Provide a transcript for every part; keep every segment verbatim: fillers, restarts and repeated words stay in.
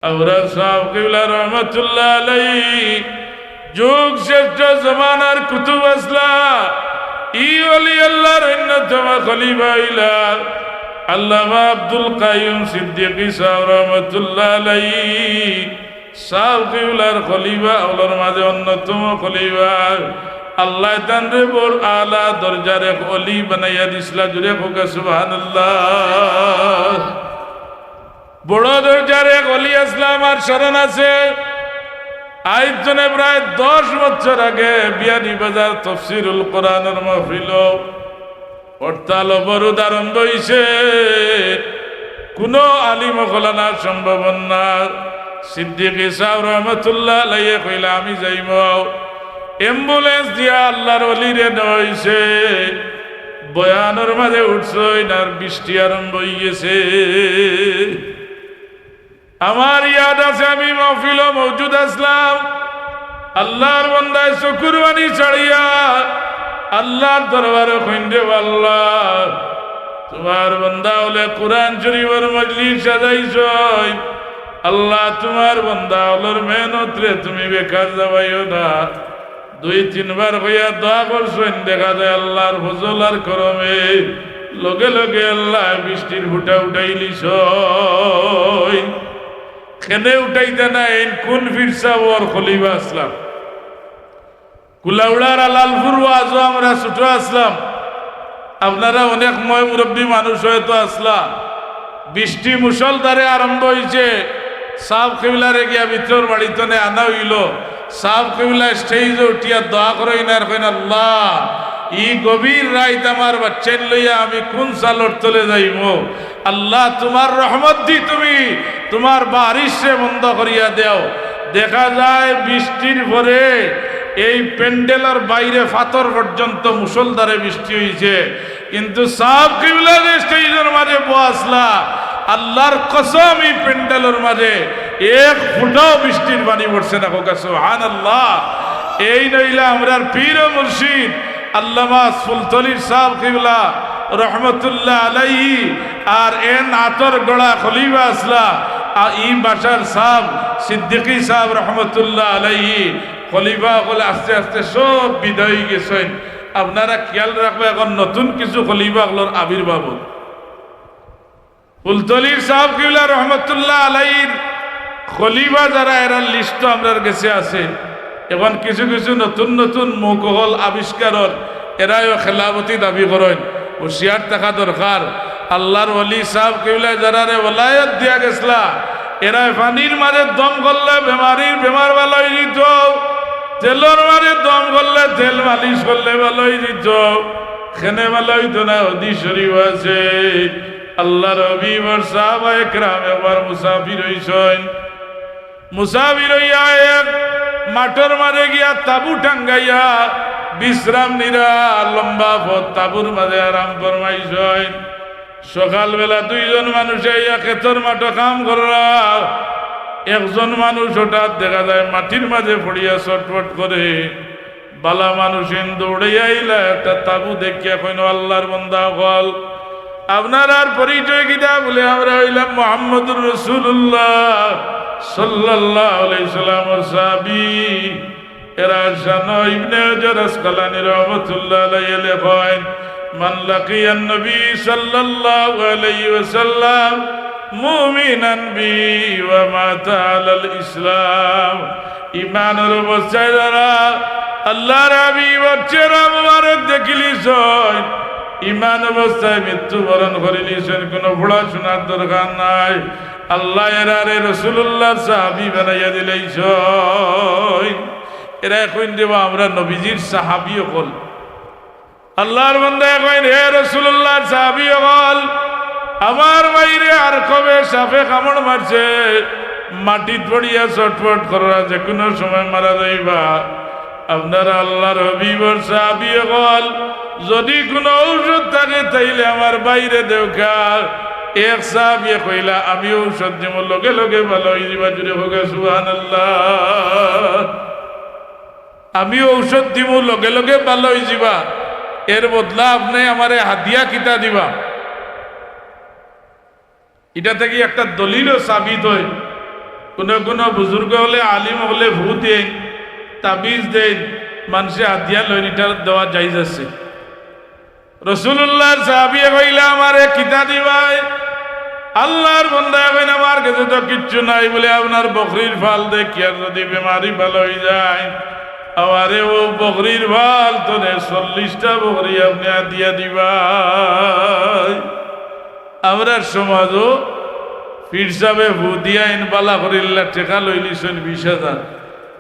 আমরা সাহেব কিবলা রহমতুল্লাহ আলাইহি যুগ শ্রেষ্ঠ জমানার কুতুব আছলা। ই ওলি আল্লাহর অন্যতম খলিফা অইলা আল্লামা আব্দুল কাইয়ুম সিদ্দিকী সাহেব রহমতুল্লাহ আলাইহি। সাহেব কিবলার খলিফা অকলর মাঝে অন্যতম খলিফা। আল্লায় তানরে বড় আলা দরজার এক অলি বানাইয়া দিছলা। জুরে কউক্কা সুবহানাল্লাহ। বড় দরজার এক অলি আছলা, আমার স্মরণ আছে। আইজ থনে প্রায় দশ বছর আগে বিয়ানীবাজার তফসিরুল কোরআনর মাহফিলো হরতাল অবরোধ আরম্ভ অইছে। কুনু আলিম অকল আনা সম্ভব না। সিদ্দিকী সাহেব রহমতুল্লাহ আলাইহি কইলা, "আমি যাইমু।" অ্যাম্বুলেন্স দিয়া আল্লাহর অলিরে নেওয়া অইছে। বয়ানর মাঝে উঠছইন আর বৃষ্টি আরম্ভ অইগেছে। আমার ইয়াদ আছে, আমি মাহফিলো মওজুদ আছলাম। আল্লাহর বন্দায় চকুর পানি ছাড়িয়া আল্লাহর দরবারো কইন, "রে আল্লাহ, তুমার বন্দা অকলে কোরআন শরীফর মজলিস সাজাইছইন। আল্লাহ, তুমার বন্দা অকলর মেহনতরে তুমি বেকার যাবাইও না।" দুই তিনবার কইয়া দোয়া করছইন, দেখা যায় আল্লাহর ফজল আর করমে লগে লগে আল্লায় বৃষ্টির ফুটা উঠাইলিছইন। কেনে উঠাইতা নায়, এইন কুন পীর সাবর খলিফা আছলা? কুলাউড়ার আলালপুর ওয়াজো আমরা ছুটো আছলাম, আপনারা অনেক ময়-মুরব্বি মানুষ হয়তো আছলা। বৃষ্টি মুষলধারে আরম্ভ অইছে। সাব কিবলারে গিয়া ভিতর বাড়ি থনে আনা অইলো। সাব কিবলা স্টেজো উঠিয়া দোয়া করইন আর কইন, "আল্লাহ, ই গভীর রাইত আমার বাচ্চাইন লইয়া আমি কুন চালর তলে যাইমু? আল্লাহ, তুমার রহমত দি তুমি তুমার বারিশরে বন্ধ করিয়া দেও।" দেখা যায় বৃষ্টির পরে এই প্যান্ডেলর বাইরে ফাতর পর্যন্ত মুষলধারে বৃষ্টি অইছে, কিন্তু সাব কিবলা যে স্টেজর মাঝে বওয়া আছলা, আল্লাহর কসম, ই প্যান্ডেলর মাঝে এক ফুটাও বৃষ্টির পানি পড়ছে না। কউক্কা সুবহানাল্লাহ। এইন অইলা আমরার পীর ও মুর্শিদ আল্লামা ফুলতলির সাব কিবলা রহমতুল্লাহ আলাইহি, আর এইন আতর গড়া খলিফা আছলা, আর ই বাসার সাব সিদ্দিকী সাব রহমতুল্লাহ আলাইহি। খলিফা অকল আস্তে আস্তে সব বিদায় অইগেছইন। আপনারা খিয়াল রাখবা, এখন নতুন কিছু খলিফা অকলর আবির্ভাব অইবো। ফুলতলির সাব কিবলা রহমতুল্লাহ আলাইহির খলিফা যারা, এরার লিস্ট তো আমরার গেছে আছে। এখন কিছু কিছু নতুন নতুন মুখ অকল আবিষ্কার অর, এরাও খেলাফতি দাবি করইন। হুঁশিয়ার থাকা দরকার। আল্লাহর ওলি সাব কিবলায় যারারে ওলায়ত দিয়া গেছলা, এরায় পানির মাঝে দম করলে বেমারির বেমার ভালা অইযিতো, তেলর মাঝে দম করলে তেল মালিশ করলে ভালা অইযিতো। কেনে ভালা অইতো না? হাদিস শরীফ আছে, আল্লাহর হাবিবর সাহাবায়ে কেরাম একবার মুসাফির অইছইন। মুসাফির অইয়া এক মাঠর মাঝে গিয়া তাবু টাঙ্গাইয়া বিশ্রাম নিরা, লম্বা পথ তাবুর মাঝে আরাম ফরমাইছইন। সকালবেলা দুইজন মানুষ আইয়া খেতর মাঠো কাম কররা। একজন মানুষ হঠাৎ দেখা যায় মাটির মাঝে পড়িয়া ছটফট করে। বালা মানুষইন দৌড়াইয়া আইলা, একটা তাবু দেখিয়া কইন, "আল্লাহর বন্দা অকল, আপনারার পরিচয় কিতা?" বলে, "আমরা অইলাম মুহাম্মদুর রাসূলুল্লাহ সাল্লাল্লাহু আলাইহি সাল্লামর সাহাবী।" এরা শানো ইবনে হাজার আসকালানী রহমতুল্লাহ আলাইহি লেখইন, "মান লাকিয়ান নবী সাল্লাল্লাহু আলাইহি ওয়াসাল্লাম মুমিনান বি ওয়া মাতা আলাল ইসলাম।" ইমানর অবস্থায় যারা আল্লাহর হাবিবর চেহারা মুবারক দেখিলিছইন, ইমান অবস্থায় মৃত্যুবরণ করিলিছইন, কোনো পড়াশোনার দরকার নাই। আল্লাহ এরারে রাসূলুল্লাহর সাহাবী বানাইয়া দিলাইছইন। এরা কইন দেবা, "আমরা নবীজির সাহাবী অকল।" আল্লাহর বন্দায় কইন, "হে রাসূলুল্লাহর সাহাবী অকল, আমার ভাইরে আরকবে সাপে কামড় মারছে, মাটিত পড়িয়া ছটফট কররা, যে কোনো সময় মারা যাইবা। আপনারা আল্লাহর হাবিবর সাহাবী অকল, যদি কোনো ঔষধ থাকে তাইলে আমার ভাইরে দেউক্কা।" এক সাহাবীয়ে কইলা, "আমি ঔষধ দিমু, লগে লগে ভালা অইযিবা।" জুরে কউক্কা সুবহানাল্লাহ। "আমি ঔষধ দিমু, লগে লগে ভালা অইযিবা, এর বদলা আপনে আমারে হাদিয়া কিতা দিবা?" ইটা থাকি একটা দলিলও সাবিত অয়। কুনু কুনু বুজুর্গ অকলে, আলিম অকলে ফু দেইন, তাবিজ দেইন, মানষে হাদিয়া লইন, ইটার দেওয়া জায়েজ আছে। রাসুলুল্লাহর সাহাবিয়ে কইলা, "আমারে কিতা দিবায়?" আল্লাহর বন্দায় কইন, "আমার গেছে তো কিচ্ছু নাই।" বলে, "আপনার বকরির ফাল দেখিয়া যুদি বেমারি ভালা অইযায়, আমারে অউ বকরির ফাল থনে চল্লিশটা বকরি আপনে হাদিয়া দিবায়।" আমরার সমাজো পীর সাবে ফু দিয়া ইন বালা করিল্লা টেকা লইলিছইন বিশ হাজার।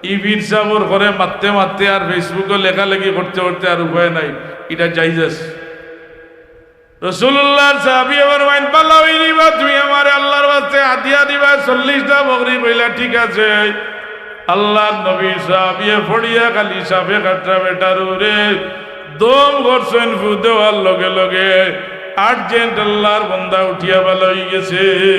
ই পীর সাবর ঘরে মাততে মাততে আর Facebook-ও লেখালেখি করতে করতে আর উপায় নাই, ইটা জায়েজ আছে। রাসুলুল্লাহর সাহাবিয়ে ফরমাইন, "বালা অইযিবা, তুমি আমারে আল্লাহর ওয়াস্তে হাদিয়া দিবা চল্লিশটা বকরি।" কইলা, "ঠিক আছে।" আল্লাহর নবীর সাহাবিয়ে পড়িয়া খালি সাপে কাটরা বেটার উপরে দম করছইন, ফু দেওয়ার লগে লগে urgent আল্লাহর বন্দা উঠিয়া বালা অইগেছে।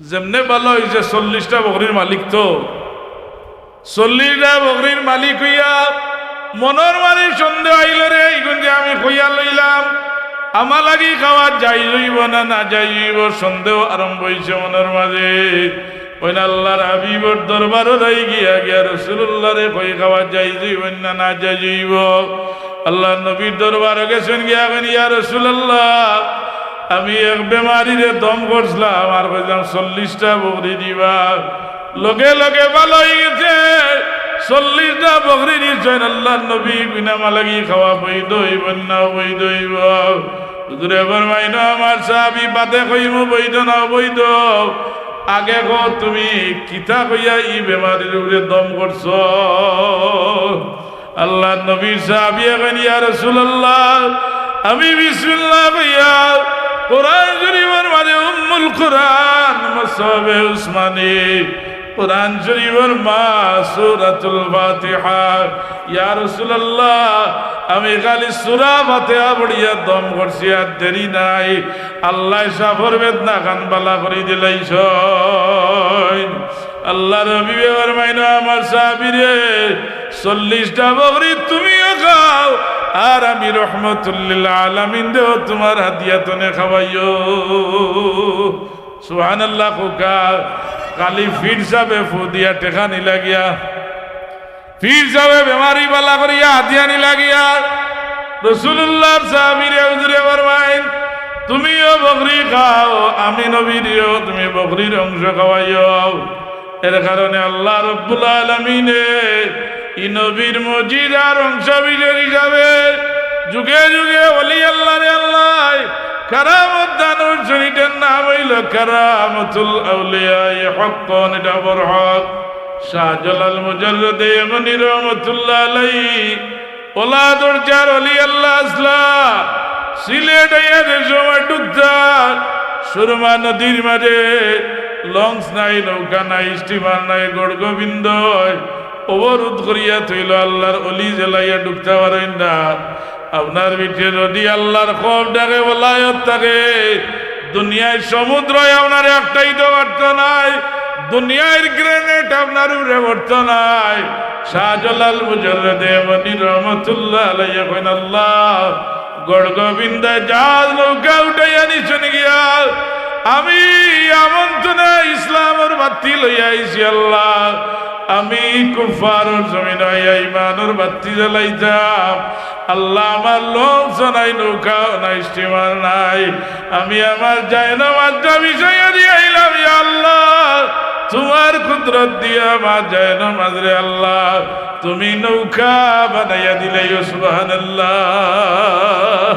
যেমনে বালা অইছে, চল্লিশটা বকরির মালিক তো, চল্লিশটা বকরির মালিক অইয়া মনর মাঝে সন্দেহ আইলো রে, ইগুন যে আমি কইয়া লইলাম, আমার লাগি খাওয়া জায়েজ অইবো না নাজায়েজ অইবো, সন্দেহ আরম্ভ অইছে মনর মাঝে। অইন আল্লাহর হাবিবর দরবারো যাই গিয়া গিয়া রাসুলুল্লাহরে কই খাওয়া জায়েজ অইবো না নাজায়েজ অইবো। আল্লাহর নবীর দরবারো গেছইন গিয়া কইন, "ইয়া রাসুলুল্লাহ, আমি এক বেমারিরে দম করছলাম, আর কইছলাম চল্লিশটা বকরি দিবা, লগে লগে বালা অইগেছে, চল্লিশটা বকরি দিছইন।" আল্লাহর নবী কইন, "আমার লাগি খাওয়া বৈধ অইবো না অবৈধ অইবো?" হুজুরে ফরমাইন, "আমার সাহাবি, বাদে কইমু বৈধ না অবৈধ, আগে কও তুমি কিতা কইয়া ই বেমারির উপরে দম করছো?" আল্লাহর নবীর সাহাবিয়ে কইন, "ইয়া রাসুলুল্লাহ, আমি বিসমিল্লাহ কইয়া কোরআন শরীফর মাঝে উম্মুল কোরআন মুসহাফে উসমানী, কোরআন শরীফর মা সূরাতুল ফাতিহা, ইয়া রাসুলুল্লাহ, আমি খালি সূরা ফাতিহা পড়িয়া দম করছি, আর দেরি নাই, আল্লায় সাপর বেদনা খান বালা করি দিলাইছইন।" আল্লাহর হাবিবে ফরমাইন, "আমার সাহাবিরে, চল্লিশটা বকরি তুমিও খাও, আর আমি রহমতুল্লিল আলামিনরেও তুমার হাদিয়া থনে খাওয়াইও।" সুবহানাল্লাহ কউক্কা। খালি পীর সাবে ফু দিয়া টেকা নিলা গিয়া, পীর সাবে বেমারি বালা করিয়া হাদিয়া নিলা গিয়া। রাসুলুল্লাহর সাহাবিরে হুজুরে ফরমাইন, "তুমিও বকরি খাও, আমি নবীরেও তুমি বকরির অংশ খাওয়াইও।" এর কারণে আল্লাহ রব্বুল আলামিনে ই নবীর মুজিজার অংশবিশেষ হিসাবে যুগে যুগে ওলি আল্লাহরে আল্লায় কারামত দান করছইন। ইটার নাম অইলো কারামাতুল আউলিয়ায়ে হাক্কান, ইটা বড় হক। শাহজালাল মুজাররদে ইয়ামনি রহমতুল্লাহ আলাইহি অলা দরজার ওলি আল্লাহ আছলা, সিলেট আইয়া যে সময় ঢুকতা, সুরমা নদীর মাঝে লঞ্চ নাই, নৌকা নাই, স্টিমার নাই, গৌড়গোবিন্দয় অবরোধ করিয়া থইলো, আল্লাহর ওলি যেলা আইয়া ঢুকতা পারইন না। আপনার ভিতরে যুদি আল্লাহর খৌফ থাকে, ওলায়ত থাকে, দুনিয়ার সমুদ্রয় আপনারে আটকাইতো পারতো নায়, দুনিয়ার গ্রেনেড আপনার উপরে পড়তো নায়। শাহজালাল মুজাররদে ইয়ামনি রহমতুল্লাহ আলাইহি কইন, "আল্লাহ, গৌড়গোবিন্দয় জাহাজ নৌকা উঠাইয়া নিছইন গিয়া, আমি ইয়ামন থনে ইসলামর বাতি লইয়া আইছি আল্লাহ, আমি কুফফারর জমিনো আইয়া ইমানর বাতি জ্বালাইতাম।" আল্লাহ, আমার লঞ্চ নাই, নৌকা নাই, স্টিমার নাই। আমি আমার জায়নামাজটা বিছাইয়া দিয়া আইলাম, ইয়া আল্লাহ, তুমার কুদরত দিয়া আমার জায়নামাজরে আল্লাহ, তুমি নৌকা বানাইয়া দিলাইও, সুবহানাল্লাহ।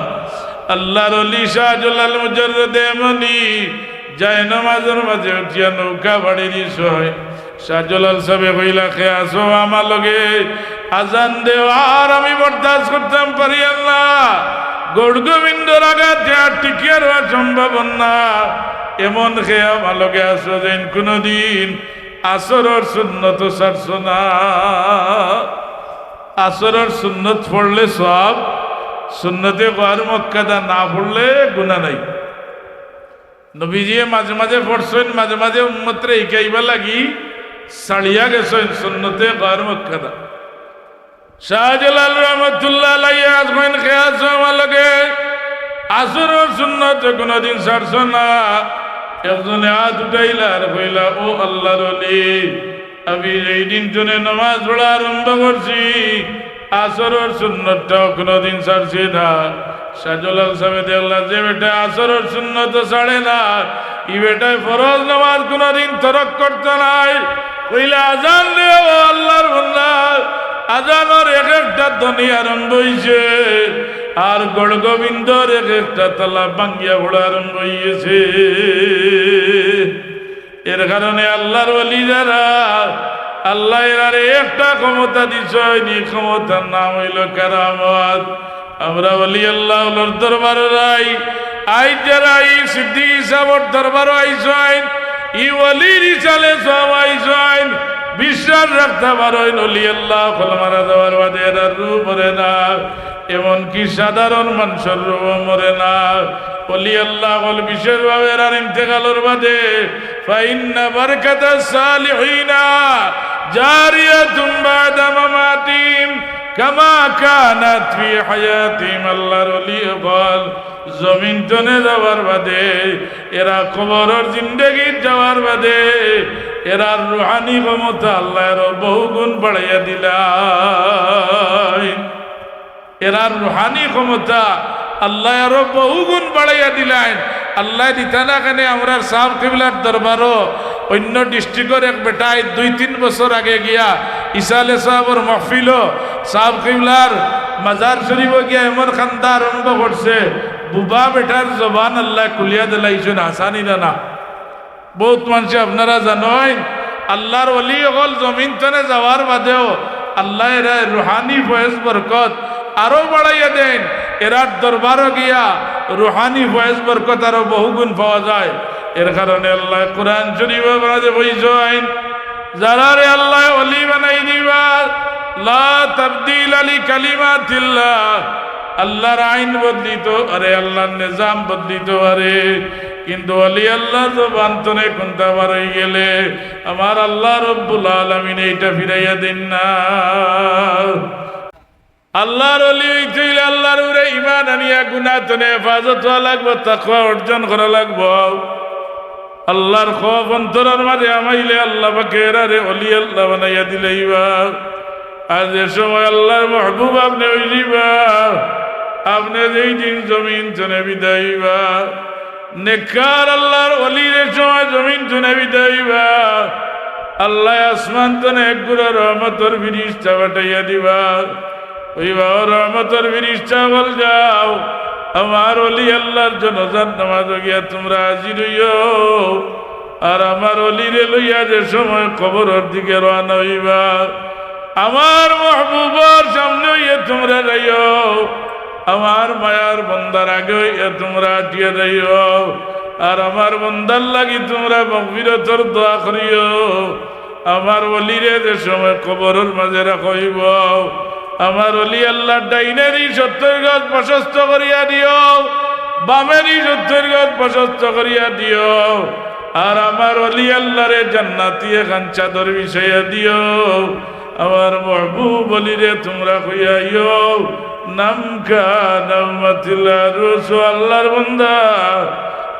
আল্লাহর ওলি শাহজালাল মুজাররদে ইয়ামনি জায়নামাজর মাঝে উঠিয়া নৌকা বাড়ি দিছইন। শাহজালাল সাবে কইলা, "কে আছো আমার লগে? আজান দেও, আর আমি বরদাস্ত করতাম পারিয়ার না। গৌড়গোবিন্দর আঘাতে আর টিকিয়া রওয়া সম্ভব না।" এমন কে আমার লগে আছো যেইন কুনুদিন আসরর সুন্নত ছাড়ছো না? আসরর সুন্নত পড়লে সওয়াব, সুন্নতে গায়র মুআক্কাদা না পড়লে গুনা নাই। নবীজিয়ে মাঝে মাঝে পড়ছইন, মাঝে মাঝে উম্মতরে হিকাইবার লাগি ছাড়িয়া গেছইন সুন্নতে গায়র মুআক্কাদা। শাহজালাল রহমতুল্লাহ আলাইহি আজ কইন, "কে আছো আমার লগে? আসরর সুন্নত কুনুদিন ছাড়ছো না।" একজনে আত উঠাইলা আর কইলা, "ও আল্লাহর ওলি, আমি যেই দিন থনে নমাজ পড়া আরম্ভ করছি, আসরর সুন্নতটাও কুনুদিন ছাড়ছি না।" শাহজালাল সাহেবে দেখলা যে বেটায় আসরর সুন্নত ছাড়ে না, ই বেটায় ফরজ নমাজ কুনুদিন তরক করতো নায়। কইলা, "আজান দে ও আল্লাহর বান্দা, আজানর এক একটা ধ্বনি আরম্ভ অইছে, আর গড়গোবিন্দর এক একটা তালা ভাঙ্গিয়া পড়া আরম্ভ অইগেছে।" এর কারণে আল্লাহর ওলি যারা, আল্লায় এরারে একটা ক্ষমতা দিছইন, ই ক্ষমতার নাম অইলো কেরামত। আমরা ওলি আল্লাহ অকলর দরবারো যাই, আইজ যারা ই সিদ্দিকী সাবর দরবারো আইছইন, ই ওলির ইসালে সওয়াব আইছইন, বিশ্বাস রাখতা পারইন, ওলি আল্লাহ অকল মারা যাওয়ার বাদে এরার রুহ মরে না। এমনকি সাধারণ মানষর রুহও মরে না। ওলি আল্লাহ অকল বিশেষভাবে এরার ইন্তেকালর বাদে, "ফাইন্না বারাকাতাস সালিহিনা জারিয়াতুন বা'দা মামাতিহিম কামা কানাত ফি হায়াতিহিম।" আল্লাহর ওলি অকল জমিন থনে যাওয়ার বাদে, এরা কবরর জিন্দেগিত যাওয়ার বাদে, এরার রুহানি ক্ষমতা আল্লায় আরো বহুগুণ বাড়াইয়া দিলা। এরার রুহানি ক্ষমতা আল্লায় আরো বহুগুণ বাড়াইয়া দিলাইন। আল্লায় দিতা না কেনে আমরার সাব কিবলার দরবারো অইন্য ডিস্ট্রিক্টর এক বেটায় দুই তিন বছর আগে গিয়া ইসালে সাবর মাহফিলো সাব কিবলার মাজার শরীফো গিয়া এমন কান্দা আরম্ভ করছে, বুবা বেটার জবান আল্লায় খুলিয়া দিলাইছইন, হাছা নি না? বউত মানষে আপনারা জানইন, আল্লাহর ওলি অকল জমিন থনে যাওয়ার বাদেও আল্লায় এরার রুহানি ফয়েজ বরকত আরো বাড়াইয়া দেইন। এরার দরবারো গিয়া রুহানি ফয়েজ বরকত আরো বহুগুণ পাওয়া যায়। এর কারণে আল্লায় কোরআন শরীফর মাঝে কইছইন, যারারে আল্লায় ওলি বানাই দিবা, লা তাবদীলা লিকালিমাতিল্লাহ, আল্লাহর আইন বদলিতো পারে, আল্লাহর নিজাম বদলিতো পারে, কিন্তু ওলি আল্লাহর জবান থনে কুন্তা বার অইগেলে আমার আল্লাহ রব্বুল আলামিনে ইটা ফিরাইয়া দেইন না। আল্লাহর ওলি অইতে অইলে আল্লাহর উপরে ঈমান আনিয়া গুনা থনে হেফাজত অওয়া লাগবো, তাকওয়া অর্জন করা লাগবো। আল্লাহর খওফ অন্তরর মাঝে হামাইলে আল্লাহ পাকে এরারে ওলি আল্লাহ বানাইয়া দিলাইবা। আর যে সময় আল্লাহর মাহবুব আপনে অইযিবা, আপনে যেই দিন জমিন থনে বিদায় অইবা, নেককার আল্লাহর ওলি যে সময় জমিন থনে বিদায় অইবা, আল্লায় আসমান থনে এক গুরা রহমতর ফিরিস্তা পাঠাইয়া দিবা। কইবা, "ও রহমতর ফিরিস্তা অকল, যাও, আমার ওলি আল্লাহর জানাজার নামাজো গিয়া তুমরা হাজির অইও।" আর আমার ওলিরে লইয়া যে সময় কবরর দিকে রওয়ানা অইবা, আমার মাহবুবর সামনে অইয়া তুমরা যাইও, আমার মায়ার বন্দার আগে অইয়া তুমরা আটিয়া যাইও, আর আমার বন্দার লাগি তুমরা মাগফিরতর দোয়া করিও। আমার ওলিরে যে সময় কবরর মাঝে রাখা অইবো, আমার ওলি আল্লাহর ডাইনেদি সত্তইর গজ প্রশস্ত করিয়া দিও, বামেদি সত্তইর গজ প্রশস্ত করিয়া দিও। আর আমার ওলি আল্লাহরে জান্নাতি এখান চাদর বিছাইয়া দিও। আমার মাহবুব ওলিরে তুমরা কইয়া আইও, নাম কানা উম্মতিল আরুস, আল্লাহর বান্দা,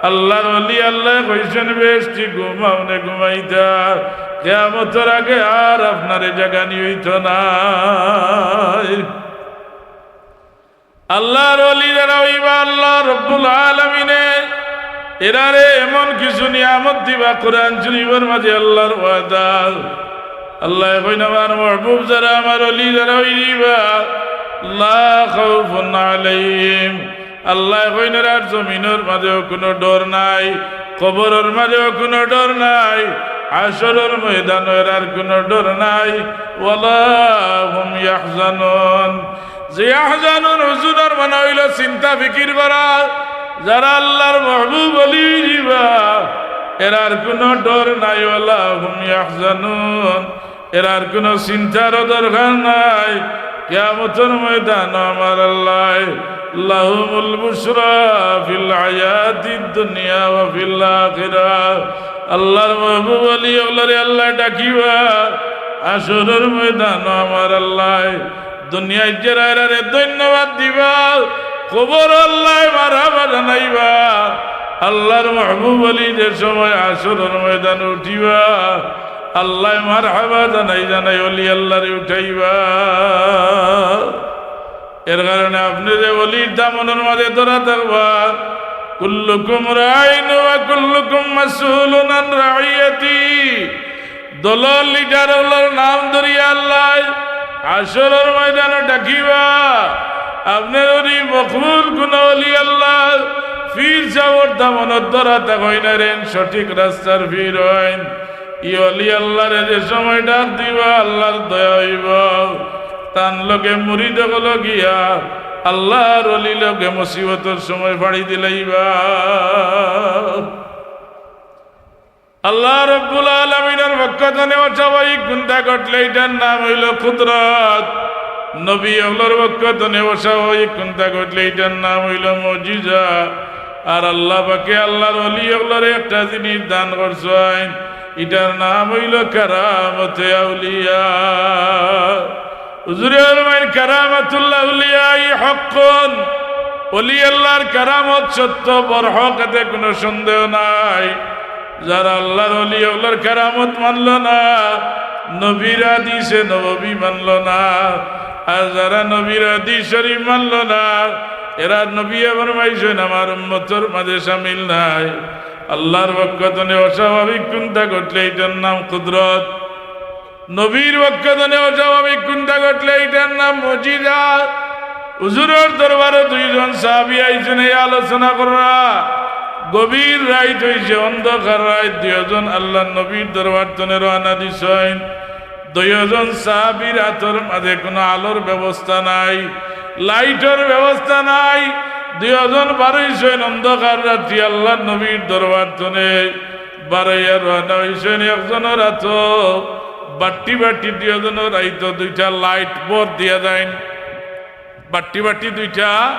আল্লাহর ওলি, আল্লায় কইছইন বেহেশতি ঘুম আপনে ঘুমাইতা, কিয়ামতর আগে আর আপনারে জাগানি অইতো নায়। আল্লাহর ওলি যারা অইবা, আল্লাহ রব্বুল আলামিনে এরারে এমন কিছু নিয়ামত দিবা, কোরআন শরীফর মাঝে আল্লাহর ওয়াদা। আল্লায় কইন, আমার মাহবুব যারা, আমার ওলি যারা অইযিবা, লা খাউফুন আলাইহিম। আল্লায় কইন, এরার জমিনর মাঝেও কুনু ডর নাই, কবরর মাঝেও কুনু ডর নাই, হাশরর ময়দানো এরার কুনু ডর নাই। ওয়ালা হুম ইয়াহজানুন। যে ইয়াহজানুন, হুজুরর মানে অইলো চিন্তা ফিকির করা। যারা আল্লাহর মাহবুব ওলি অইযিবা, এরার কুনু ডর নাই। ওয়ালা হুম ইয়াহজানুন, এরার কুনু চিন্তারও দরকার নাই। কিয়ামতর ময়দানো আমার আল্লায় লাহুমুল বুশরা ফিল হায়াতিদ দুনিয়া ওয়া ফিল আখিরা। আল্লাহর মাহবুব ওলি অকলরে আল্লায় ডাকিবা, হাশরর ময়দানো আমার আল্লায় দুনিয়াত যারা এরারে ধন্যবাদ দিবা, কবরো আল্লায় মারহাবা জানাইবা, আল্লাহর মাহবুব অলি যে সময় হাশরর ময়দানো উঠিবা, আল্লায় মারহাবা জানাই জানাই অলি আল্লাহরে উঠাইবা। এর কারণে আপনে যে অলির দামনর মাঝে ধরা থাকবা, কুল্লুকুম রাইন ওয়া কুল্লুকুম মাসউলুন আন রাইয়াতি। দলর লিডার অকলর নাম ধরিয়া আল্লায় হাশরর ময়দানো ডাকিবা। আপনে যদি মকবুল কুনু অলি আল্লাহ, পীর সাবর দামনর ধরা থাকইন আর এইন সঠিক রাস্তার পীর অইন, ই অলি আল্লাহরে যে সময় ডাক দিবা, আল্লাহর দয়া অইবো। তান লগে মুরিদ অকল গিয়া আল্লাহর অলি লগে মুসিবতর সময় ফাড়ি দিলাইবা। আল্লাহ রব্বুল আলামিনর পক্ষ তনে অস্বাভাবিক কুন্তা ঘটলে ইটার নাম অইলো কুদরত। নবী অকলর পক্ষ তনে অস্বাভাবিক কুন্তা ঘটলে ইটার নাম অইলো মুজিজা। আর আল্লাহ পাকে আল্লাহর অলি অকলরে একটা জিনিস দান করছইন, ইটার নাম অইলো কারামতে আউলিয়া। হুজুরে ফরমাইন, "কারামাতুল আউলিয়াই হাক্কুন।" অলি আল্লাহর কারামত সত্য, বড় হক, এতে কুনু সন্দেহ নাই। যারা আল্লাহর অলি অকলর কারামত মানলো না, নবীর হাদিসে নববী মানলো না, আর যারা নবীর হাদিস শরীফ মানলো না, এরা নবীয়ে ফরমাইছইন আমার উম্মতর মাঝে শামিল নাই। আল্লাহর পক্ষ তনে অস্বাভাবিক কুন্তা ঘটলে ইটার নাম কুদরত। নবীর পক্ষ তনে অস্বাভাবিক কুন্তা ঘটলে ইটার নাম মুজিজা। হুজুরর দরবারো দুইজন সাহাবী আইছইন, এই আলোচনা কররা। গভীর রাইত অইছে, অন্ধকার রাইত, দুইজন আল্লাহর নবীর দরবার তনে রওয়ানা দিছইন। দুইজন সাহাবীর আতর মাঝে কুনু আলোর ব্যবস্থা নাই, লাইটর ব্যবস্থা নাই। দুইজন বারইছইন অন্ধকার রাতি আল্লাহর নবীর দরবার তনে। বারইয়া রওয়ানা অইছইন, একজনর আতো বাট্টি বাট্টি, দুইজনর আইতো দুইটা লাইট বর দিয়া যাইন। বাট্টি বাট্টি দুইটা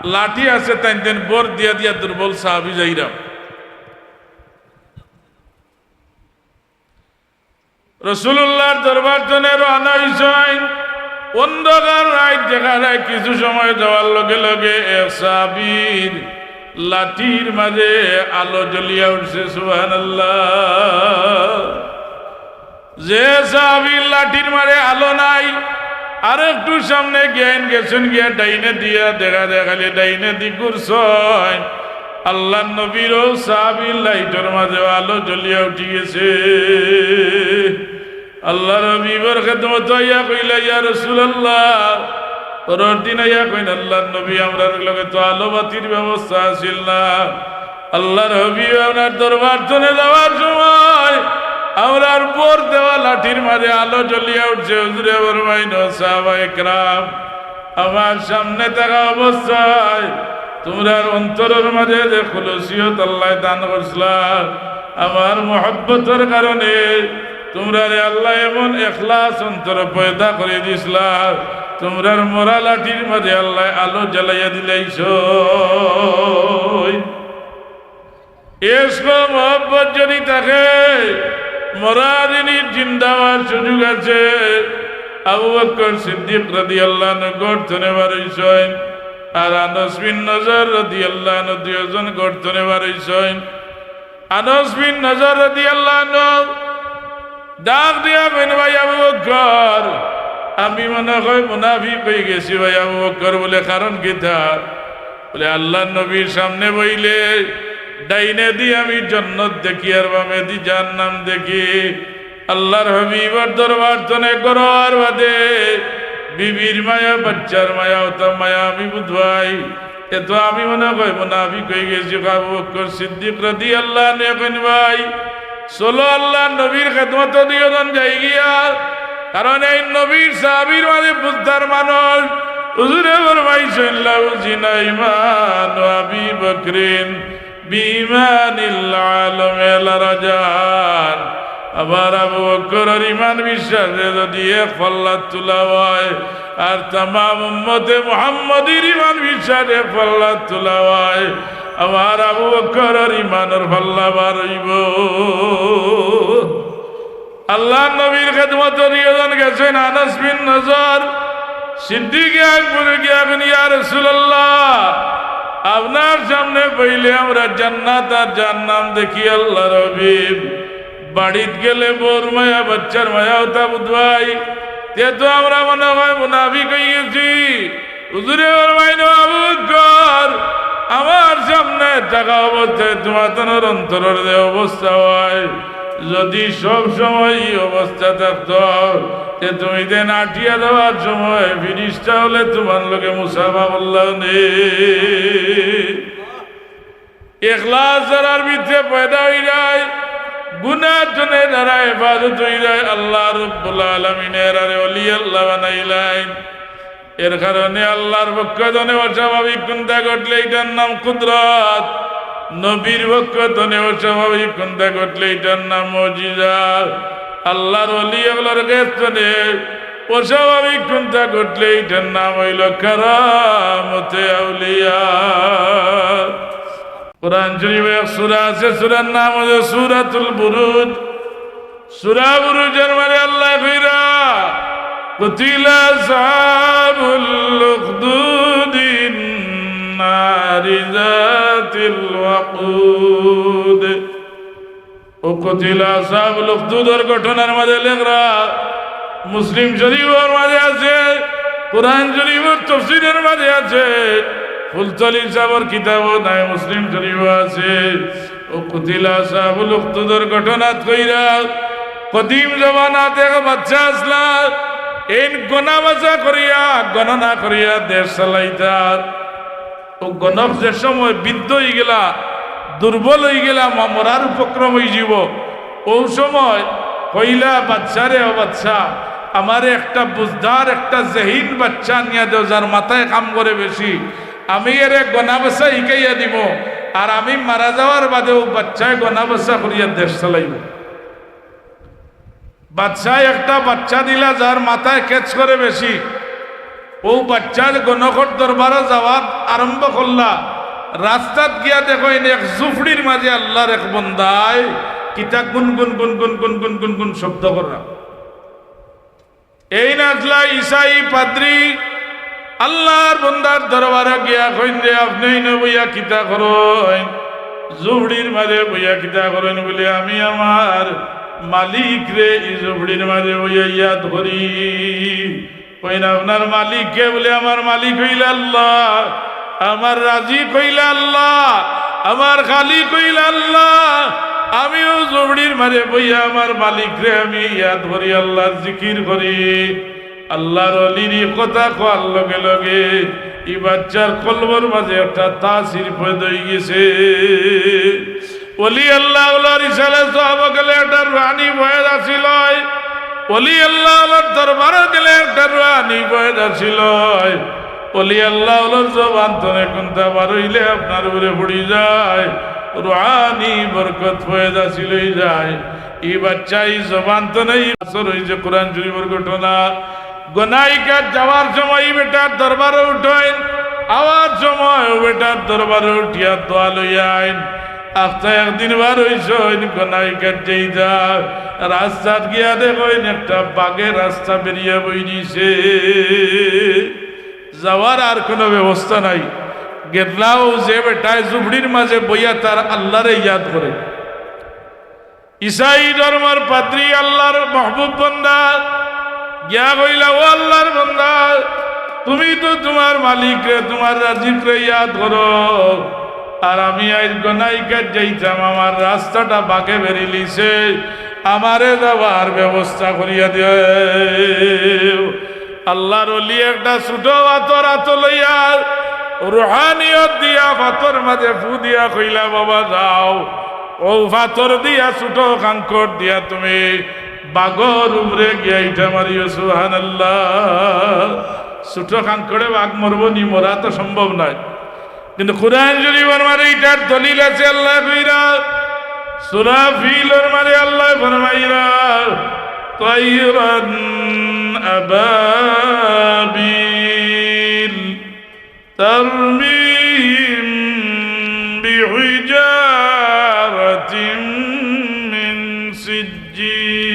লাঠি আছে, তাইন তাইন বর দিয়া দিয়া দুর্বল সাহাবী যাইরা। রাসূলুল্লাহর দরবার তনে রওয়ানা অইছইন। অন্ধকার রাইত দেখা যায়, কিছু সময় যাওয়ার লগে লগে এক সাহাবীর লাঠির মাঝে আলো জ্বলিয়া উঠছে। সুবহানাল্লাহ। যে সাহাবীর লাঠির মাঝে আলো নাই, আর একটু সামনে গিয়া, গেছইন গিয়া ডাইনে দিয়া দেখা যায় খালি ডাইনে দি ঘুরছইন। আল্লাহর নবীর অউ সাহাবীর লাইটর মাঝেও আলো জ্বলিয়া উঠি গেছে। আল্লাহর হাবিবর খেদমতো আইয়া কইলা, "ইয়া রাসূলুল্লাহ।" পরর দিন আইয়া কইন, "আল্লাহর নবী, আমরার লগে তো আলো বাতির ব্যবস্থা আছিল না।" আল্লাহর হাবিব, আপনার দরবার তনে যাওয়ার সময় আমরার বর দেওয়া লাঠির মাঝে আলো জ্বলিয়া উঠছে। হুজুরে ফরমাইন, "ও সাহাবায়ে কেরাম, আমার সামনে থাকা অবস্থায় তুমরার অন্তরর মাঝে যে খুলুসিয়ত আল্লায় দান করছিলা, আমার মহব্বতর কারণে তুমরারে আল্লায় এমন এখলাস অন্তর পয়দা করি দিছলা, তুমরার মরা লাঠির মাঝে আল্লায় আলো জ্বালাইয়া দিলাইছইন।" ইশক ও মহব্বত যদি থাকে, মরা জিনিস জিন্দা অওয়ার সুযোগ আছে। আবু বকর সিদ্দিক রাদিয়াল্লাহু আনহু ঘর তনে বার অইছইন, আর আনাস বিন নজর রাদিয়াল্লাহু আনহু দুইজন ঘর তনে বার অইছইন। আনাস বিন নজর রাদিয়াল্লাহু আনহু ডাক দিয়া কইন, "ভাই আবু বকর, আমি মনে হয় মুনাফিক অই গেছি ভাই আবু বকর।" বলে, "কারণ কিতা?" বলে, "আল্লাহর নবীর সামনে বইলে ডাইনে দি আমি জন্নত দেখি আর বামে দি জাহান্নাম দেখি। আল্লাহর হাবিবর দরবার তনে ঘরো আওয়ার বাদে বিবির মায়া, বাচ্চার মায়া, অতা মায়া আমি বুঝবাই। এ তো আমি মনে হয় মুনাফিক অই গেছি।" আবু বকর সিদ্দিক রাদিয়াল্লাহু আনহু কইন, "ভাই, চলো আল্লাহর নবীর খেদমতো দুইজন যাই গিয়া, কারণ এই নবীর সাহাবীর মাঝে বুঝদার মানুষ।" হুজুরে ফরমাইছইন, "লাউ জিনা ঈমানু আবি বকরিন বিঈমানিল আলামিনা লারাজাহান।" আমার আবু বকরর ঈমান বিশ্বাসরে যদি এক পাল্লাত তুলা অয়, আর তামাম উম্মতে মুহাম্মদীর ঈমান বিশ্বাস এক পাল্লাত তুলা অয়, আমার আবু বকরর ঈমানর পাল্লা বার অইবো। আল্লাহর নবীর খেদমতো দুইজন গেছইন, আনাস বিন নজর, সিদ্দিকে আকবরে গিয়া কইন, "ইয়া রাসূলুল্লাহ, আপনার সামনে পাইলে আমরা জান্নাত আর জাহান্নাম দেখি, আল্লাহর হাবিব। বাড়িত গেলে বউর মায়া, বাচ্চার মায়া অতা বুঝবায়। তে তো আমরা মনে অয় মুনাফিক অইগেছি। হুজুরে ফরমাইন, "ও আবু বকর, আমার সামনে থাকা অবস্থায় তুমার অন্তরর যে অবস্থা অয়, যুদি সব সময় ই অবস্থা থাকতো, তে তুমি যেন আটিয়া যাওয়ার সময় ফিরিস্তা অকলে তুমার লগে মুসাফা করলা অনে।" ইখলাস যারার ভিতরে পয়দা অইযায়, গুনা থনে যারা হেফাজত অইযায়, আল্লাহ রাব্বুল আলামিনে এরারে অলি আল্লাহ বানাইলাইন। এর কারণে আল্লাহর পক্ষ থনে অস্বাভাবিক কুন্তা ঘটলে ইটার নাম কুদরত, নবীর পক্ষ থনে অস্বাভাবিক কুন্তা ঘটলে ইটার নাম মুজিজা। আল্লাহর অলি অকলর গেছ থনে অস্বাভাবিক কুন্তা ঘটলে ইটার নাম অইলো কারামতে আউলিয়া। কোরআন শরীফো এক সূরা আছে, সূরার নাম অইলো সূরাতুল বুরুজ। সূরা বুরুজর মাঝে আল্লায় কইরা, "কুতিলা আসহাবুল উখদুদ, النار ذات الوقود।" ও কুতিলা আসহাবুল উখদুদর ঘটনার মাঝে লেখরা, মুসলিম শরীফর মাঝে আছে, কোরআন শরীফর তফসিরর মাঝে আছে, ফুলতলি সাহেবর কিতাবো নাই, মুসলিম শরীফো আছে। ও কুতিলা আসহাবুল উখদুদর ঘটনাত কইরা, কদিম জমানাত এক বাচ্চা আছলা, এইন গনা বাছা করিয়া, গণনা করিয়া দেশ চালাইতা। ও গণক যে সময় বৃদ্ধ অইগেলা, দুর্বল অইগেলা, মা-, মরার উপক্রম অইযিবো, অউ সময় কইলা বাচ্চারে, "ও বাচ্চা, আমারে একটা বুঝদার, একটা জেহিন বাচ্চা আনিয়া দেও, যার মাথায় কাম করে বেশি। আমি এরে গনা বাছা হিকাইয়া দিমু, আর আমি মারা যাওয়ার বাদে অউ বাচ্চায় গনা বাছা করিয়া দেশ চালাইবো।" বাদশায় একটা বাচ্চা দিলা, যার মাথায় catch করে বেশি। অউ বাচ্চায় গণকর দরবারো যাওয়াত আরম্ভ করলা। রাস্তাত গিয়া দেখইন, এক ঝুপড়ির মাঝে আল্লাহর এক বন্দায় কিতা গুন গুন গুন গুন গুন গুন গুন গুন শব্দ কররা। এইন আছলা ইসাই পাদ্রি, আল্লাহর বন্দার দরবারো গিয়া কইন যে, "আপনে ইনো বইয়া কিতা করইন? ঝুপড়ির মাঝে বইয়া কিতা করইন?" বুলে, "আমি আমার মালিকরে ই ঝুপড়ির মাঝে বইয়া ইয়াদ করি।" কইন, "আপনার মালিক কে?" বুলে, "আমার মালিক অইলা আল্লাহ, আমার রাজিক অইলা আল্লাহ, আমার খালিক অইলা আল্লাহ। আমি অউ ঝুপড়ির মাঝে বইয়া আমার মালিকরে আমি ইয়াদ করি, আল্লাহর জিকির করি।" আল্লাহর অলির ই কথা কওয়ার লগে লগে ই বাচ্চার কলবর মাঝে একটা তাসির পয়দা অইগেছে। অলি আল্লাহ অকলর ইসালে সওয়াবো গেলে একটা রুহানি ফয়েজ হাসিল অয়। অলি আল্লাহ অকলর দরবারো গেলে একটা রুহানি ফয়েজ হাসিল অয়। অলি আল্লাহ অকলর জবান থনে কুন্তা বার অইলে আপনার উপরে পড়ি যায়, রুহানি বরকত ফয়েজ হাসিল অইযায়। ই বাচ্চায় ই জবান থনে ই আসর অইছে কোরআন শরীফর ঘটনা। গনাইকাত যাওয়ার সময় ই বেটার দরবারো উঠইন, আওয়ার সময় অউ বেটার দরবারো উঠিয়া দোয়া লইয়া আইন। আস্তা একদিন বার অইছইন, গনাইকাত যাইতা, রাস্তাত গিয়া দেখইন একটা বাঘে রাস্তা বেড়িয়া বই দিছে। যাওয়ার আর কুনু ব্যবস্থা নাই। গেছলা অউ যে বেটায় ঝুপড়ির মাঝে বইয়া তার আল্লাহরে ইয়াদ করে। ইসাই ধর্মর পাদ্রি, আল্লাহর মাহবুব বন্দা, গিয়া কইলা, "ও আল্লাহর বন্দা, তুমি তো তুমার মালিকরে, তুমার রাজিকরে ইয়াদ করো, আর আমি আইজ গনাইকাত যাইতাম, আমার রাস্তাটা বাঘে বেড়িলিছে, আমারে যাওয়ার ব্যবস্থা করিয়া দেও।" আল্লাহর অলি একটা ছোট পাথর আতো লইয়া, রুহানিয়ত দিয়া পাথর মাঝে ফু দিয়া কইলা, "বাবা যাও, অউ পাথর দিয়া ছোট কাংকর দিয়া তুমি বাঘর উপরে গিয়া ইটা মারিও।" সুবহানাল্লাহ। ছোট কাংকরে বাঘ মরবো নি? মরা তো সম্ভব নায়। কিন্তু কোরআন শরীফর মাঝে ইটার দলিল আছে, আল্লায় কইরা, সূরা ফিলর মাঝে আল্লায় ফরমাইরা, "তাইরান আবাবিল, তারমিহিম বিহিজারাতিম মিন সিজ্জিল।"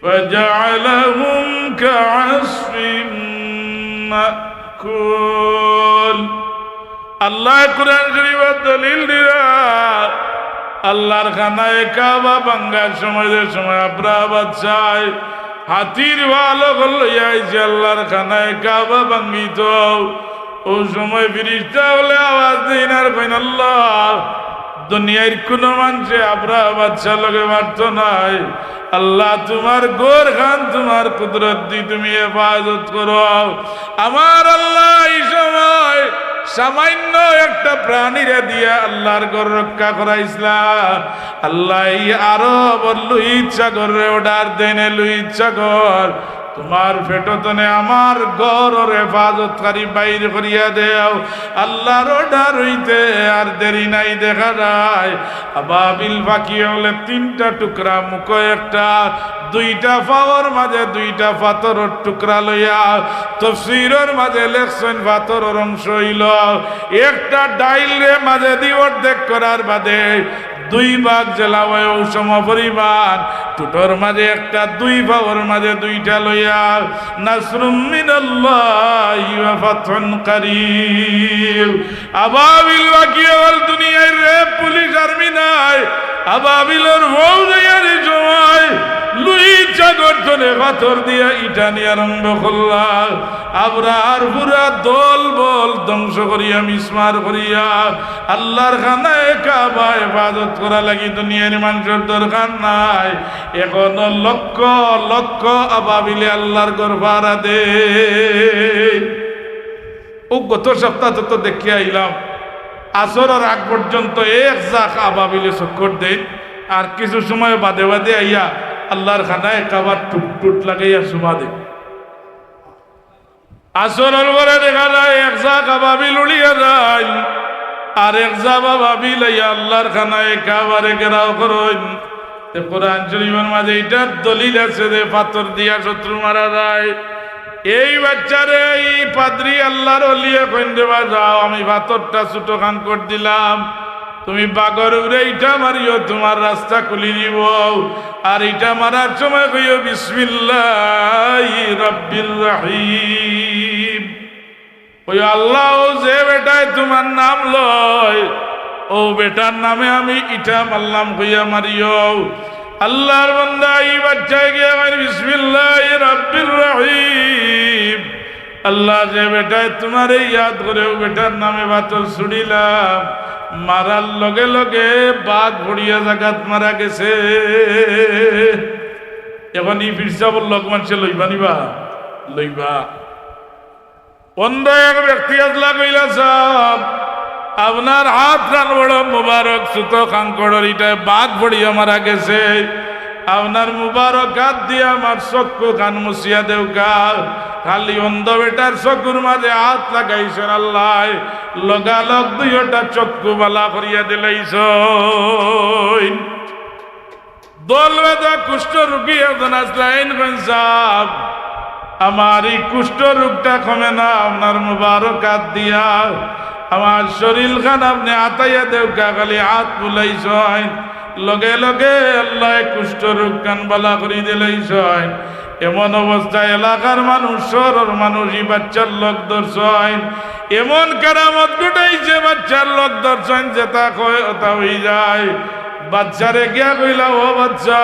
فجعلهم كعصف مأكول। আল্লায় কুরআন শরীফর দলিল দিরা, আল্লার খানায়ে কাবা ভাঙ্গার সময়, যে সময় আবরাহা বাদশায় হাতির পাল অকল লইয়া আইছে আল্লার খানায়ে কাবা ভাঙ্গিতো, অউ সময় ফিরিস্তা অকলে আওয়াজ দেইন আর কইন, "আল্লাহ, দুনিয়ার কুনু মানষে আবরাহা বাদশার লগে পারতো নায়। আল্লাহ, তুমার ঘরখান তুমার কুদরতদি তুমি হেফাজত করো।" আমার আল্লায় ই সময় সামাইন্য একটা প্রাণীরে দিয়া আল্লার ঘর রক্ষা করাইছলা। আল্লায় ই আরবর লোহিত সাগররে order দেইন, "এ লোহিত সাগর, তুমার পেটো তনে আমার ঘরর হেফাজতকারী বাইর করিয়া দেও।" আল্লার order অইতে আর দেরি নাই। দেখা যায় আবাবিল পাখি অকলে তিনটা টুকরা, মুখো একটা, দুইটা পাওর মাঝে দুইটা পাথরর টুকরা লইয়া, তফসিরর মাঝে লেখছইন পাথরর অংশ অইলো, একটা ডাইলরে মাঝেদি অর্ধেক করার বাদে দুই ভাগ যেলা অয় অউ সমপরিমাণ, টুটর মাঝে একটা, দুই পাওর মাঝে দুইটা লইয়া, নাসরুম মিনাল্লাহি ওয়া ফাতহুন কারীব। আবাবিল পাখি অকল দুনিয়ার রেব পুলিশ আর্মি নায়, আবাবিলর ফৌজ অইয়া ই সময় লোহিত সাগর তনে পাথর দিয়া ইটানি আরম্ভ করলা। আবরাহার পুরা দল বল ধ্বংস করিয়া, মিসমার করিয়া, আল্লার খানায়ে কাবা হেফাজত করার লাগি দুনিয়ার মানষর দরকার নাই। অখনো লক্ষ লক্ষ আবাবিলে আল্লার ঘর পাহারা দেইন। অউ গত সপ্তাহত তো দেখিয়া আইলাম, আসরর আগ পর্যন্ত এক জাক আবাবিলে চক্কর দেইন, আর কিছু সময় বাদে বাদে আইয়া আল্লার খানায়ে কাবার টুট টুট লাগাইয়া চুমা দেইন। আসরর পরে দেখা যায় এক জাক আবাবিল উড়িয়া যাইন, আর এক জাক আবাবিল আইয়া আল্লার খানায়ে কাবারে ঘেরাও করইন। তে কুরআন শরীফর মাঝে ইটার দলিল আছে যে পাথর দিয়া শত্রু মারা যায়। এই বাচ্চারে এই পাদ্রী আল্লার অলিয়ে কইন, "রে বা যাও, আমি পাথরটা ছোটখান করি দিলাম, তুমি বাঘর উপরে ইটা মারিও, তুমার রাস্তা খুলি দিবো। আর ইটা মারার সময় কইও, বিসমিল্লাহি রাব্বির রাহিম।" কইও, "আল্লাহ, অউ যে বেটায় তুমার নাম লয়, অউ বেটার নামে আমি ইটা মারলাম," কইয়া মারিও। আল্লার বান্দা ই বাচ্চায় গিয়া কইন, "বিসমিল্লাহি রাব্বির রাহিম।" আল্লাহ, যে বেটায় তুমারে ইয়াদ করে, অউ বেটার নামে পাথর ছুড়িলাম, মারার লগে লগে বাঘ পড়িয়া জাগাত মারা গেছে। অখন ই পীর সাবর লগ মানষে লইবা নি বা? লইবা। অন্ধ এক ব্যক্তি আছলা, কইলা, "সাব, আপনার আতখান বড় মুবারক, ছোটখান করি, ইটায় বাঘ পড়িয়া মারা গেছে। আপনার মুবারক আত দিয়া আমার চক্ষুখান মুছিয়া দেউক্কা।" খালি অন্ধ বেটার চক্ষুর মাঝে আত লাগাইছইন আল্লায়, লগালগ দুইওটা চক্ষু ভালা করিয়া দিলাইছইন। দল বেঁধা কুষ্ঠ রোগী একজন আছলা, এইন কইন, "সাব, আমার ই কুষ্ঠ রোগটা কমে না, আপনার মুবারক আত দিয়া আমার শরীলখান আপনে আতাইয়া দেউক্কা।" খালি আত বুলাইছইন, লগে লগে আল্লায় কুষ্ঠ রোগখান ভালা করি দিলাইছইন। এমন অবস্থায় এলাকার মানুষ, শহরর মানুষ ই বাচ্চার লগ ধরছইন। এমন কারামত ঘটাইছে, বাচ্চার লগ ধরছইন, যেটা কয় ওটা অইযায়। বাচ্চারে গিয়া কইলা, "ও বাচ্চা,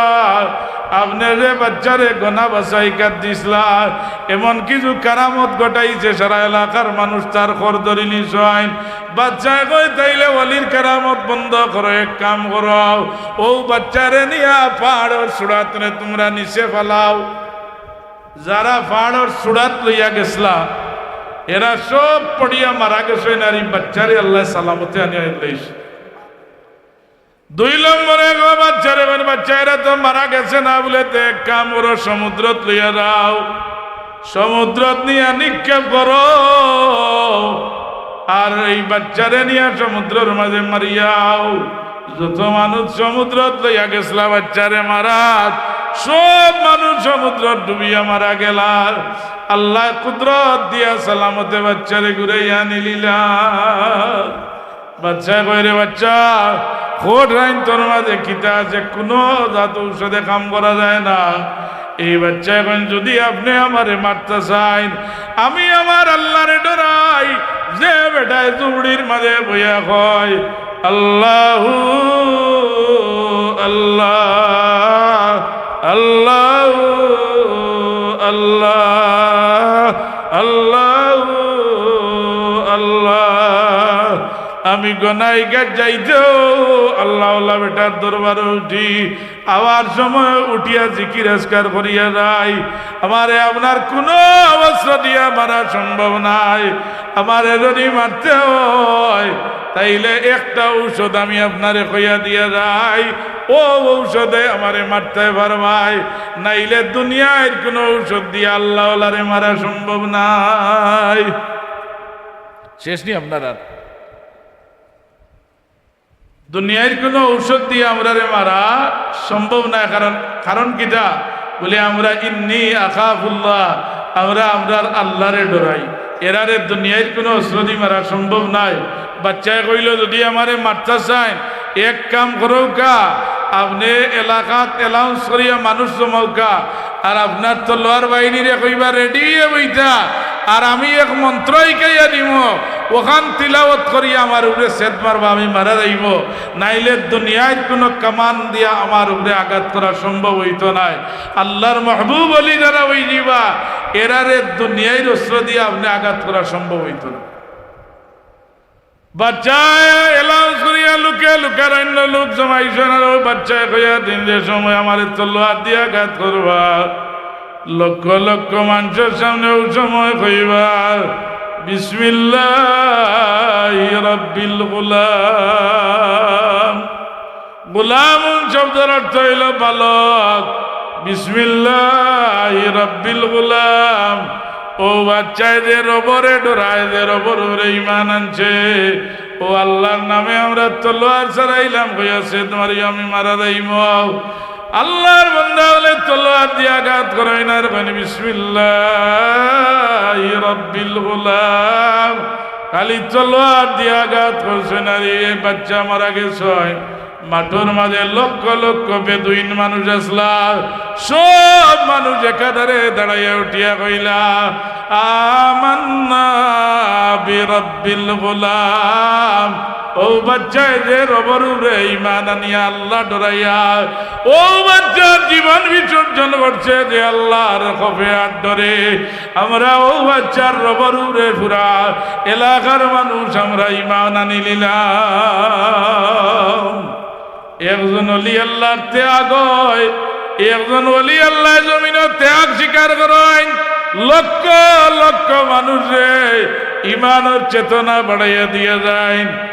আপনে যে বাচ্চারে গনা বাচাই কাত দিছলা, এমন কিছু কারামত ঘটাইছে, সারা এলাকার মানুষ তার খর ধরিলিছইন।" বাচ্চায় কয়, "তাইলে অলির কারামত বন্ধ করো, এক কাম করো, অউ বাচ্চারে নিয়া পাহাড়র চূড়া তনে তুমরা নিচে ফালাও।" যারা পাহাড়র চূড়াত লইয়া গেছলা, এরা সব পড়িয়া মারা গেছইন, আর ই বাচ্চারে আল্লায় সালামতে আনিয়া দিলাইছইন। দুই নম্বরে গো বাচ্চারে, মানে, "বাচ্চা, এরা তো মারা গেছে না বুলে, তে এক কাম করো, সমুদ্রত লইয়া যাও, সমুদ্রত নিয়া নিক্ষেপ করো, আর এই বাচ্চারে নিয়া সমুদ্রর মাঝে মারিয়াও।" যত মানুষ সমুদ্রত লইয়া গেছলা বাচ্চারে মারাত, সব মানুষ সমুদ্রত ডুবিয়া মারা গেলা। আল্লায় কুদরত দিয়া সালামতে বাচ্চারে ঘুরাইয়া আনিলিলা। বাচ্চায় কয়, "রে বাচ্চা, খোট আইন তোর মাঝে কিতা আছে? কুনু জাত ঔষধে কাম করা যায় না।" এই বাচ্চায় কইন, "যদি আপনে আমারে মারতা চাইন, আমি আমার আল্লারে ডরাই, যে বেটায় জুড়ির মাঝে বইয়া কয়, "আল্লাহু আল্লাহ, আল্লাহু আল্লাহ, আল্লাহু আল্লাহ।" আমি গুনাহগার যাইতেও আল্লাহওয়ালা বেটার দরবারো উঠি, আবার সময় উঠিয়া জিকির আজকার করিয়া যাই। আমারে আপনার কুনু অস্ত্র দিয়া মারা সম্ভব নায়। আমারে যদি মারতে হয়, তাইলে একটা ঔষধ আমি আপনারে কইয়া দিয়া যাই, অউ ঔষধে আমারে মারতে পারবায়, নাইলে দুনিয়ার কুনু ঔষধ দিয়া আল্লাহওয়ালারে মারা সম্ভব নায়। শেষ নি আপনার আর? দুনিয়ার কুনু ঔষধ দিয়া আমরারে মারা সম্ভব নায়। কারণ, কারণ কিতা? বলে, আমরা ইন্নি আখাফুল্লাহ, আমরা আমরার আল্লাহরে ডরাই। এরারে দুনিয়ার কুনু অস্ত্র দি মারা সম্ভব নায়। বাচ্চায় কইল, "যদি আমারে মারতা চাইন, এক কাম করউক্কা, আপনে এলাকাত announce করিয়া মানুষ জমাউক্কা, আর আপনার তলোয়ার বাহিনীরে কইবা ready অইয়া বইতা, আর আমি এক মন্ত্র হিকাইয়া দিমু, অখান তিলাওত করিয়া আমার উপরে ছেদ মারবা, আমি মারা যাইমু।" নাইলে দুনিয়ার কুনু কামান দিয়া আমার উপরে আঘাত করা সম্ভব অইতো নায়। আল্লাহর মাহবুব অলি যারা অইযিবা, এরারে দুনিয়ার অস্ত্র দিয়া আপনে আঘাত করা সম্ভব অইতো নায়। বাচ্চায় announce করিয়া লুকে লুকে অইন্য লোক জমাইছইন, আর অউ বাচ্চায় কইয়া দিন, "যে সময় আমারে তলোয়ার দিয়া আঘাত করবা, লক্ষ লক্ষ মানষর সামনে অউ সময় কইবা, 'বিসমিল্লাহি রাব্বিল গুলাম।'" গুলামুন শব্দর অর্থ অইল বালক। বিসমিল্লাহি রাব্বিল গুলাম। অউ বাচ্চায় যে রবরে ডরায়, যে রবর উপরে ইমান আনছে, অউ আল্লাহর নামে আমরা তলোয়ার ছড়াইলাম, কইয়া ছেদ মারি আমি মারা যাইমু। আল্লাহর বান্দা অকলে তলোয়ার দিয়া আঘাত করইন আর কইন, "বিসমিল্লাহি রাব্বিল গুলাম।" খালি তলোয়ার দিয়া আঘাত করছইন আর এই বাচ্চা মারা গেছে। মাঠর মাঝে লক্ষ লক্ষ বেদুইন মানুষ আছলা, সব মানুষ একাধারে দাঁড়াইয়া উঠিয়া কইলা, "আমান্না বিরাব্বিল গুলাম।" অউ বাচ্চায় যে রবর উপরে ইমান আনিয়া আল্লাহ ডরাইয়া, অউ বাচ্চার জীবন বিসর্জন করছে যে আল্লাহর খফে আর ডরে। আমরা অউ বাচ্চার রবর উপরে পুরা এলাকার মানুষ আমরা ইমান আনিলিলাম। একজন অলি আল্লাহর ত্যাগ অয়, একজন অলি আল্লাহ জমিনো ত্যাগ স্বীকার করইন, লক্ষ লক্ষ মানুষরে ইমানর চেতনা বাড়াইয়া দিয়া যাইন।